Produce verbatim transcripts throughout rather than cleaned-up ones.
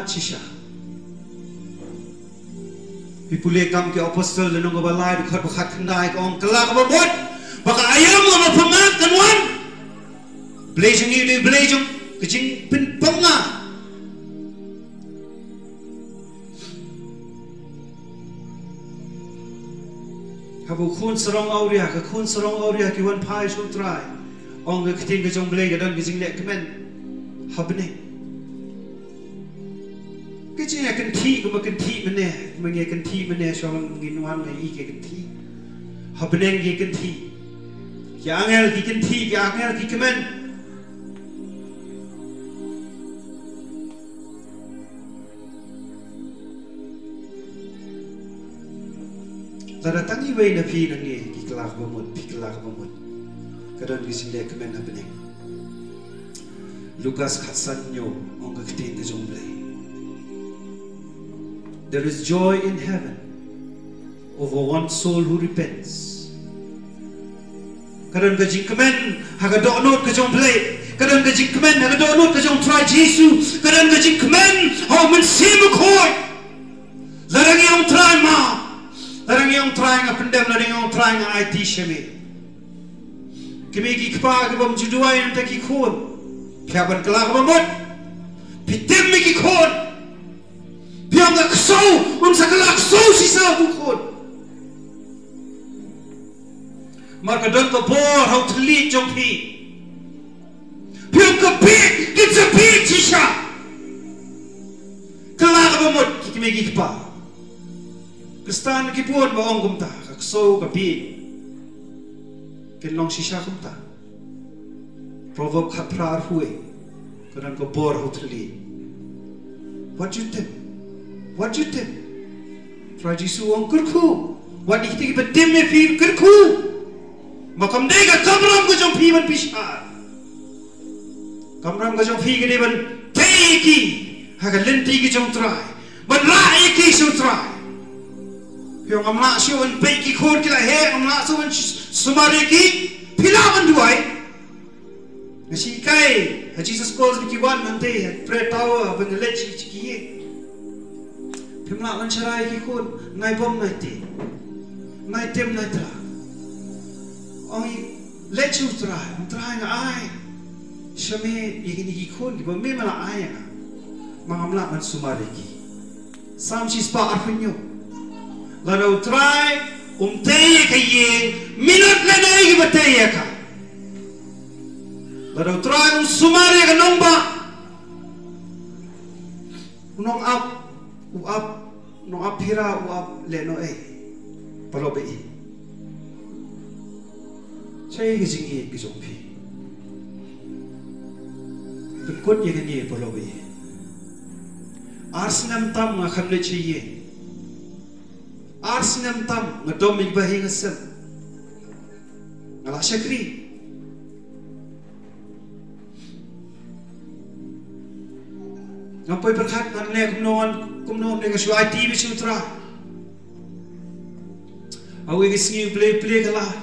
Shisha. Phi pule Kam ki Apostol lynnong kaba lai dkhot ba khatkhyndai ka ong, kylla kaba mut ba ka aïom kaba pynmih kan wan. Blei jong ngi u dei Blei jong ka jingpynpang. Haba u khun sarong awria, ka khun sarong awria ki wan phai sha u Trai, ong ka ktien ka jong Blei ka don ka jingleh kmen ha bneng. Ka jingïakynthih kaba kynthih mynne, ma ngi kynthih mynne, shuwa ban ngin wan ngi ïohi ka kynthih. Ha bneng ki kynthih. Ki angel ki kynthih, ki angel ki kmen. Lada tang iwei na phi na ngi ki kylla kaba mut, phi kylla kaba mut, ka don ka jingleh kmen ha bneng. Lukas khatsan hynñiew, ong ka ktien ka jong Blei, "There is joy in heaven over one soul who repents." Ka don ka jingkmen ha ka dohnud ka jong Blei. Ka don ka jingkmen ha ka dohnud ka jong Trai Jisu. Ka don ka jingkmen ha u Mynsiem Bakhuid. Lada ngi ong Trai ma, lada ngi ong Trai nga pyndem, lada ngi ong Trai nga aiti sha me. Ki mei ki kpa ki bym ju duwai na bynta ki khun, phi hap ban kylla kaba mut. Phi tim ïa ki khun. Phi ong ka ksew, un sa kylla ksew shisha u khun. Namar ka don ka bor ha u thylliej jong phi. Phi ong ka bieit, kin sa bieit shisha. Kylla kaba mut ki kmie ki kpa. Khristan ki bun ba ong kumta, ka ksew ka bieit kin long shisha kumta. Proverb khatphra arphew wei, ka don ka bor ha u thylliej. Wat ju tim. Wat ju tim. Trai Jisu u ong kyrkhu. Wat ïa kito kiba tim ïa phi kyrkhu. Ma kam dei ka kamram ka jong phi ban bishar. Kamram ka jong phi ka dei ban tei ïa ki ha ka lynti ka jong u Trai. Ban rah ïa ki sha u Trai. Phi ong ngam lah shuh ban peit ki khun ki la heh, ngam lah shuh ban sumar ïa ki. Phi lah ban duwai. Nga shu hikai ha Jesus Calls ba ki wan hangtei ha prayer tower ban leit sha ki ïing. Phim lah ban sharai ki khun, nai bom nai tei, nai tim nai tra. Ong leit sha u Trai, ong Trai nga ai sha me ïa kine ki khun kiba me me la ai ïa nga. Ma ngam lah ban sumar ïa ki. Salm shispah arphew hynñiew. Lada u Trai um tei ïa ka ïing, minot lane kiba tei ïa ka. Lada u Trai um sumar ïa ka nongbah, u nongap, u ap, u nongap phira, u ap lehnohei. Paralok ba ïeit. Shaei ka jingïeit ka jong phi? Pynkut ïa kane paralok ba ïeit. Ar snem tam nga khlem leit sha ïing. Ar snem tam nga dom ïa kiba hi nga sem. Nga la shakri. Ngam poi pyrkhat ngan leh kumno, kumno ne nga shu aiti beit sha u Trai. Hawei ka sngi U Blei plie ka lad.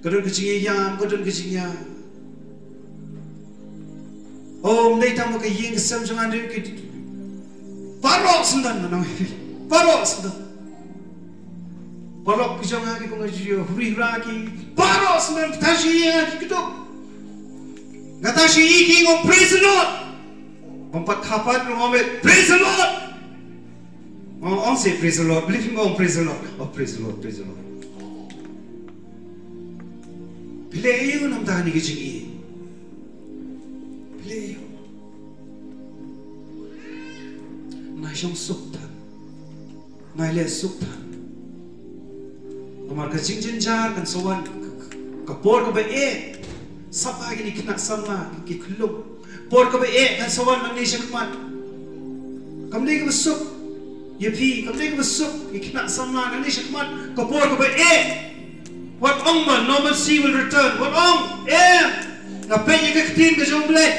Ka don ka jingïam, ka don ka jingïam. Oh, ym dei tang ma ka ïing ka sem jong nga, dei ki baroh shen don, ngan ong ïa phi. Baroh shen don. Paralok ki jong nga kiba nga ju huri hura ki, baroh shen don, kata shu ïa ki kito. Kata shu ïa ki ngong praise the Lord. Bym pat kha pat ruh ngong praise the Lord. Ong, ong seh praise the Lord. Believe him, ong praise the Lord. Oh, praise the Lord, praise the Lord. Phi leh aïu namar kane ka jingïeit? Phi leh aïu? Nai shong suk than. Nai leh suk than. Namar ka jingjynjar kan sa wan ka por kaba eh. Sap ha kine ki khynnah samla ki khyllung. Por kaba eh kan sa wan nangne sha khmat. Kam dei kaba suk ïa phi, kam dei kaba suk ïa ki khynnah samla nangne sha khmat. Ka por kaba eh. Wat ong ba normalcy will return. Wat ong, em. Nga peit ïa ka ktien ka jong U Blei.